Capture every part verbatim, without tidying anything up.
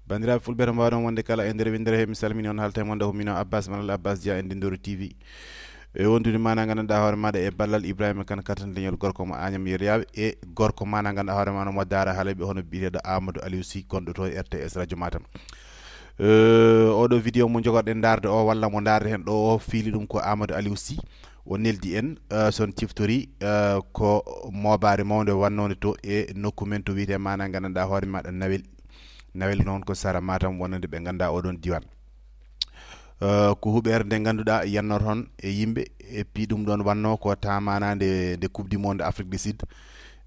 Banndiraaɓe fulɓe, to mbaawɗon wonde kala e nder winndere he, mi salmini on, haalta e mon ɗo ko mino Abbas Malal Abbas Dia e Ndenndoori T V. E wondude maana nganndanɗaa hoore maaɗa e ballal Ibrahima Kane, kattan leñol gorko mo Agnam Yeryaɓe, e gorko maana nganndanɗaa hoore maaɗa mo Daara Haleɓe, hono biyeteeɗo Amadou Aliou Sy, gonɗo to R T S Radio Matam. Eh, oɗo vidéo mo jogorɗen ndaarde o, walla mo ndaarde heen ɗo o, fiili ɗum ko Amadou Aliou Sy. O neldi en, eh, son ciftori, eh, ko moobaare mawnde wannode to e nokku men to wiyetee maana nganndanɗaa hoore maaɗa Nawel. Nawel noon ko Sara Matam wonande ɓe nganndaa oɗon diiwaan. Eh, ko huɓeere nde ngannduɗaa yannor hon e yimɓe, e pi ɗum ɗoon wannoo ko taa maana nde, nde Coupe du Monde Afrique du Sud.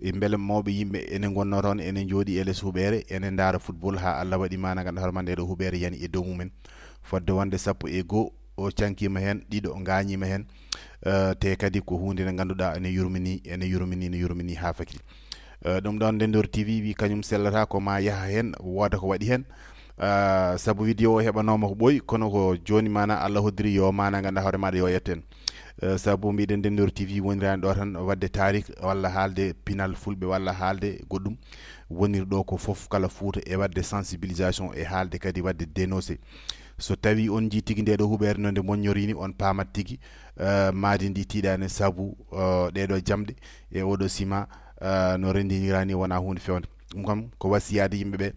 E mbele mawɓe yimɓe ene ngonnoo toon, ene njooɗi e les huɓeere, ene ndaara football haa Allah waɗi maana nganndanɗaa hoore ma nde ɗo huɓeere yani e dow mumen. Fodde wonde sappo e goo o cankiima heen, ɗiɗo ngaañiima heen. Eh, te kadi ko huunde nde ngannduɗaa ene yurmini, ene yurmini, ene yurmini haa fakiri. Eh, ɗum ɗoon Ndenndoori T V wi kañum sellata ko ma yaha heen, wooda ko waɗi heen. Eh, sabu vidéo o heɓanooma ko ɓooyi, kono ko jooni maana Allah hoddiri yo maana nganndanɗaa hoore maaɗa yo yetto en. Eh, sabu mbiɗen Ndenndoori T V woniraani ɗo tan waɗde tarik walla haalde pinal fulɓe walla haalde goɗɗum. Woniri ɗo ko fof kala Fuuta e waɗde sensibilisation e haalde kadi waɗde dénoncé. So tawi on njii tigi nde ɗo huɓeere no nde moññorini, on paamat tigi, eh, maadi ndi tiiɗaani sabu, eh, ɗee ɗo jamɗe e oɗo sima, eh, no renndinira ni wonaa huunde feewnde. Ɗum kam ko wasiyaade yimɓe ɓe.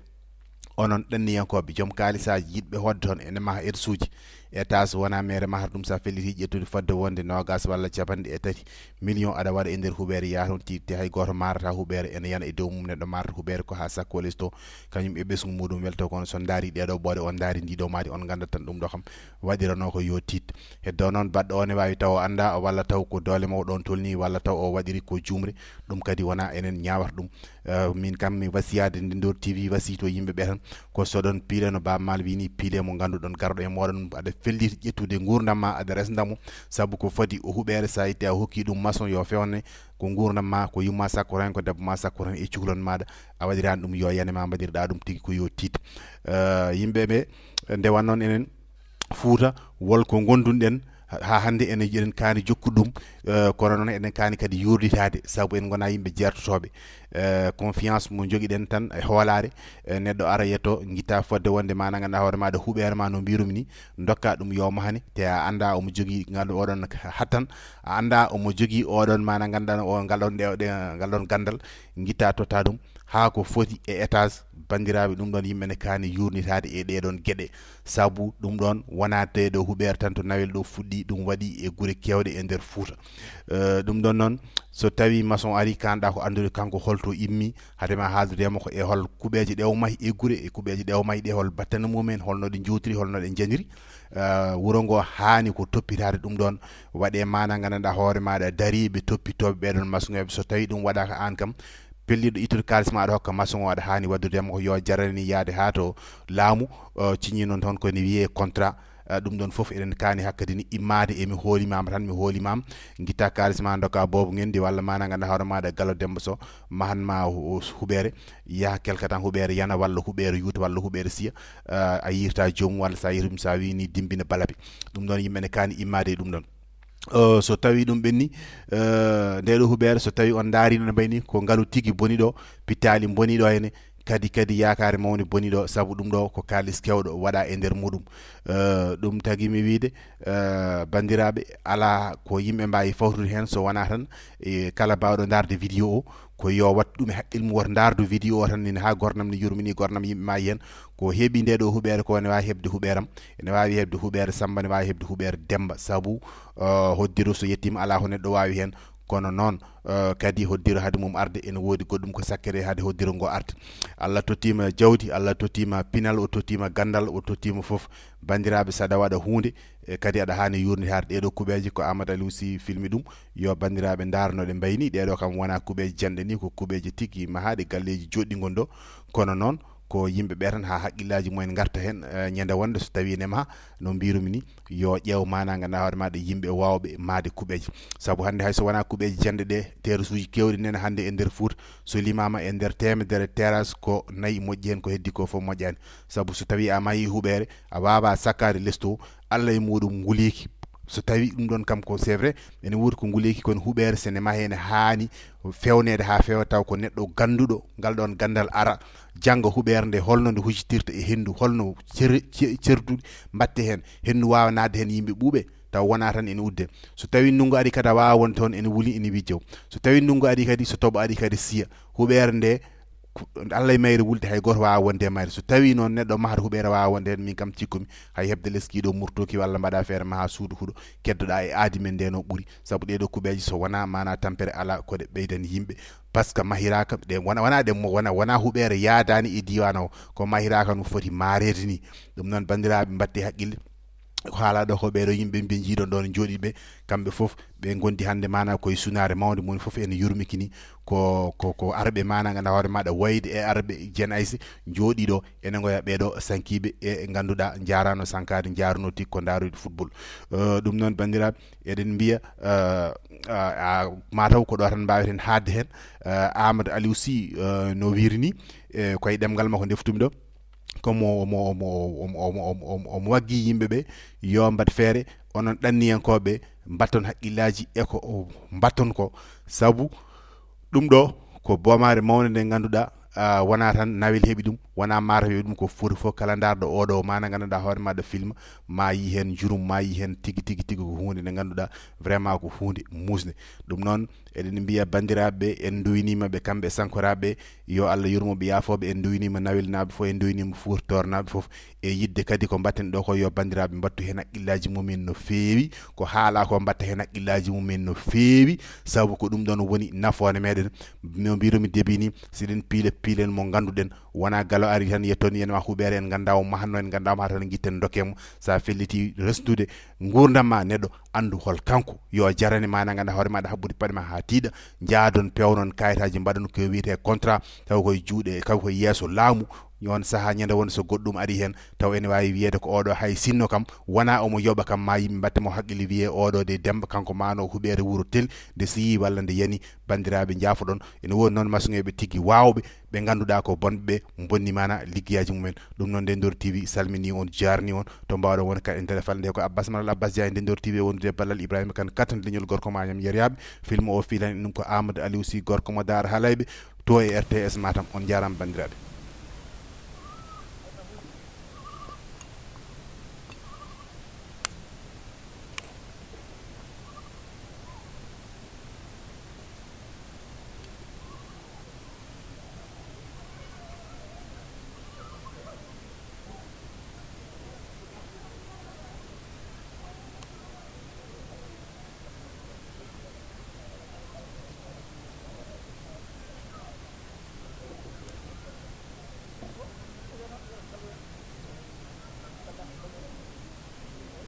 Onon ɗanniyankooɓe, joom kaalisaaji, yiɗɓe hoɗde toon ene maha étagesuuji. Étage wonaa mere mahata ɗum, so a felliti ƴettude fodde wonde noogaas walla capanɗe e tati million aɗa waɗa e nder huɓeere, yaa toon tiiɗte, hay gooto maarata huɓeere, ene yana e dow mum. Neɗɗo maarata huɓeere ko haa sakko les to, kañum e ɓesngu muɗum welto. Kono so on ndaari ɗee ɗo ɓooɗe, on ndaari ndi ɗo maadi, on nganndat tan ɗum ɗo kam waɗiranoo ko yo tiit. Heddo noon, baɗɗo o ne waawi taw o anndaa, walla taw ko doole mawɗo on tolni, walla taw o waɗiri ko juumre. Ɗum kadi wonaa enen ñaawata ɗum. Eh, min kam mi wasiyaade Ndenndoori T V wasiyto yimɓe ɓe tan, ko so ɗon piileno Baaba Maal wii ni, piile mo ngannduɗon garɗo e mooɗon, aɗa felliti ƴettude nguurndam ma, aɗa resnda mo, sabu ko fadi o huɓeere, so a itti a hokki ɗum maçon yo fewne, ko nguurndam ma, ko yumma sakkoto heen, ko debbo ma sakkoto heen e cukalon maaɗa, a waɗiraani ɗum yo yane ma, mbaɗirɗa ɗum tigi ko yo tiit. Eh, yimɓe ɓe, nde wannoo enen Fuuta, wol ko ngondunɗen, haa hannde ene, eɗen kaani jokkude ɗum, eh, kono noon eɗen kaani kadi yuurnitaade, sabu en ngonaa yimɓe jeertotooɓe. Eh, confiance mo njogiɗen tan e hoolaare, eh, neɗɗo ara yetto, ngitta fodde wonde maana nganndanɗaa hoore maaɗa huɓeere ma no mbirumi ni, ndokka ɗum yo mahane, te a anndaa omo jogii ngal oɗon hattan, a anndaa omo jogii oɗon maana nganndanɗaa o ngal ɗon ɗe-, ɗe-, ngal ɗon ganndal, ngitta totta ɗum haa ko foti e étage. Banndiraaɓe, ɗum ɗoon yimɓe ne kaani yuurnitaade e ɗee ɗoon geɗe, sabu ɗum ɗoon wonaa ɗee ɗo huɓeere tan to Nawel ɗo fuɗɗi, ɗum waɗi e gure keewɗe e nder Fuuta. Eh, ɗum ɗoon noon, so tawii maçon ari, kaanɗaa ko anndude kanko holto immi, hade ma haaldude e makko e hol kuɓeeje ɗe o mahi e gure, e kuɓeeje ɗe o mahi ɗe, hol battane mumen, holno ɗe njuutiri, holno ɗe njaniri. Eh, wuro ngo haani ko toppitaade ɗum ɗoon, waɗee maana nganndanɗaa hoore maaɗa dariiɓe toppitooɓe ɓee ɗoon maçonɓe. So tawii ɗum waɗaaka aan kam, pelliɗo ittude kaalis ma aɗa hokka maçon o, aɗa haani waɗdude e makko yo jarani yaade haa to laamu, eh, ciññi noon toon ko ene wiyee contrat. Eh, ɗum ɗoon fof eɗen kaani hakkadi ni immaade e mi hoolimaama tan, mi hoolimaama, ngitta kaalis ma ndokka Boobo Ngenndi walla maana nganndanɗaa hoore maaɗa Gallo Demmba Soh, mahan ma hu-, huɓeere, yaha kelka tan huɓeere yana walla huɓeere yuuta walla huɓeere siya, eh, a yirta joomum walla so a yirtum so a wii ni dimbina balabe. Ɗum ɗoon yimɓe ne kaani immaade e ɗum ɗoon. Eh, so tawii ɗum ɓenni, eh, ndee ɗo huɓeere, so tawii on ndaari no mbayni ko ngalu tigi boni ɗo, pittaali mboni ɗo hene, kadi, kadi yaakaare mawni boni ɗo, sabu ɗum ɗo ko kaalis keewɗo waɗa e nder muɗum. Eh, ɗum tagi mi wiide, eh, banndiraaɓe, alaa ko yimɓe mbaawi fawtude heen so wonaa tan, e kala baawɗo ndaarde vidéo o, ko yo wattu ɗum e haqqil mum, woto ndaardu vidéo o tan, nin haa gornam ne yurmini, gornam yimɓe maayi heen. Ko heɓi ndee ɗo huɓeere ko ene waawi heɓde huɓeeram, ene waawi heɓde huɓeere Sammba, ene waawi heɓde huɓeere Demmba, sabu, eh, hoddiro so yettiima alaa ko neɗɗo waawi heen. Kono noon, eh, kadi hoddiro hade mum arde, ene woodi goɗɗum ko sakkere hade hoddiro ngo arde. Allah tottiima jawdi, Allah tottiima pinal, o tottiima ganndal, o tottiima fof. Banndiraaɓe, so aɗa waɗa huunde, e kadi aɗa haani yuurnitaade ɗee ɗo kuɓeeje ko Amadou Aliou Sy filmi ɗum. Yo banndiraaɓe ndaar no ɗe mbayni, ɗee ɗo kam wonaa kuɓeeje janɗe ni, ko kuɓeeje tigi mahaaɗe, galleeji joɗɗi ngon ɗo. Kono noon, ko yimɓe ɓe tan haa haqqillaaji mumen ngarta heen, eh, ñande wonde so tawii ne maha, no mbirumi ni, yo ƴeew maana nganndanɗaa hoore maaɗa yimɓe waawɓe mahde kuɓeeje. Sabu hannde hay so wonaa kuɓeeje janɗe ɗe, terrasse uji keewɗi nene hannde e nder Fuuta, so limaama e nder teemedere terrasse ko nayi moƴƴi heen, ko heddi ko fof moƴƴaani. Sabu so tawii a mahi huɓeere, a waawaa sakkaade les to, Allah e muɗum nguliiki. So tawi ɗum ɗon kam ko c'est vrai, ene woodi ko nguleeki, kono huɓeere so ene mahe ene haani fewneede haa feewa, taw ko neɗɗo gannduɗo ngal ɗon ganndal ara, jannga huɓeere nde, holno nde hujitirta e henndu, holno cer-, ce-, cerduɗi mbatte heen, henndu waawa naatde heen yimɓe ɓuuɓe, taw wonaa tan ene udde. So tawi ndunngu ari kadi a waawa wonde toon ene wuli, ene wii jaw. So tawi ndunngu ari kadi, so toɓo ari kadi siya, huɓeere nde ko Allah e mayre wulde, hay gooto waawa wonde e mayre. So tawi noon neɗɗo mahata huɓeere waawa wonde heen, min kam cikkumi hay heɓde leskiiɗo murtooki walla mbaɗa feere maha suudu huɗo, keddoɗa e aadi men nde no ɓuri. Sabu ɗee ɗoo kuɓeeje so wonaa maanaa tampere alaa ko ɗe ɓeydani yimɓe. Par ce que mahiraaka ɗe wona, wonaa ɗe mo-, wona, wonaa huɓeere yaadaani e diiwaan o, ko mahiraaka no foti maareede ni. Ɗum noon banndiraaɓe mbaɗte haqqille. Ko haalaa ɗo ko ɓee ɗoo yimɓe mbiye njiiɗon ɗoon jooɗiiɓe, kamɓe fof ɓe ngondi hannde maanaa koye sunaare mawnde, moni fof ene yurmikini ko, ko, ko arɓe maanaa ngannduɗaa hoore maaɗa wayde e arɓe Jeen Ayse njooɗii ɗo ene ngoya ɓee ɗoo sankiiɓe e ngannduɗaa njaaraano sankaade njaaruno tigi ko ndaaroyde football. Eh, ɗum noon banndiraaɓe eɗen mbiya, eh, a, a, mataw ko ɗo tan mbaaweten haadde heen. Eh, Amadou Aliou Sy, eh, no wiiri ni, eh, koye ɗemngal makko ndeftumi ɗo, ko mo, mo, mo, omo waggi yimɓe ɓe yo mbaɗ feere, onon ɗanniyankooɓe mbatton haqqillaaji e ko o mbatton ko, sabu ɗum ɗo ko boomaare mawnde nde ngannduɗaa, ah, wonaa tan nawel heɓi ɗum, wonaa maaro heɓi ɗum, ko foti fof kala ndaarɗo oɗo maana ngannduɗaa hoore maaɗa film, ma yi heen njurum, ma yi heen tigi, tigi, tigi ko huunde nde ngannduɗaa vraiment ko huunde muusnde. Ɗum noon, eɗen mbiya banndiraaɓe ɓe, en nduwiniima ɓe kamɓe e sankoraaɓe ɓe, yo Allah yurmo ɓe, yaafo ɓe. En nduwiniima nawelnaaɓe fof, en nduwiniima fuutornaaɓe fof. E yiɗde kadi ko mbaɗten ɗo ko yo banndiraaɓe mbattu heen haqqillaaji mumen no feewi, ko haalaa ko mbatta heen haqqillaaji mumen no feewi, sabu ko ɗum ɗoon woni nafoore meɗen. No mbiiruɗmi début ni, si eɗen piila, piilen mo ngannduɗen, wonaa galo ari tan yettoon yen ma huɓeere, en nganndaa o mahatno, en nganndaa o maha tan ngitten dokke mo. So a felliti resndude nguurndam ma neɗɗo, anndu hol kanko, yo jarane ma na ngannduɗaa hoore maaɗa haɓɓude paɗe ma haa tiiɗa, njaadon pewnon kayitaaji, mbaɗon ko wiyetee contrat, taw koye juuɗe, taw koye yeeso laamu. Oon sahaa ñande wonde so goɗɗum ari heen, taw ene waawi wiyeede ko oɗo hay sinno kam wonaa omo yoɓa kam, ma yimɓe mbatte mo haqqille wiyee oɗo de Demmba kanko maano huɓeere wuro tel, nde so yii walla nde yani, banndiraaɓe njaafoɗon. Ene woodi noon masuŋeeɓe tigi waawɓe, ɓe ngannduɗaa ko bonɓe ɓe, bonni maana liggeyaaji mumen. Ɗum noon Ndendoor T V salmini on, jaarni on, to mbaawɗon won kadi e nder falnde ko Abbas Malal Abbas Dia e Ndendoor T V wondude e ballal Ibrahima Kane, kattan leñol gorko ma ñam yeryaaɓe. Film o fiilani ɗum ko Amadou Aliou Sy, gorko mo Daara Halayɓe, to e R T S Matam. On njaaraama banndiraaɓe.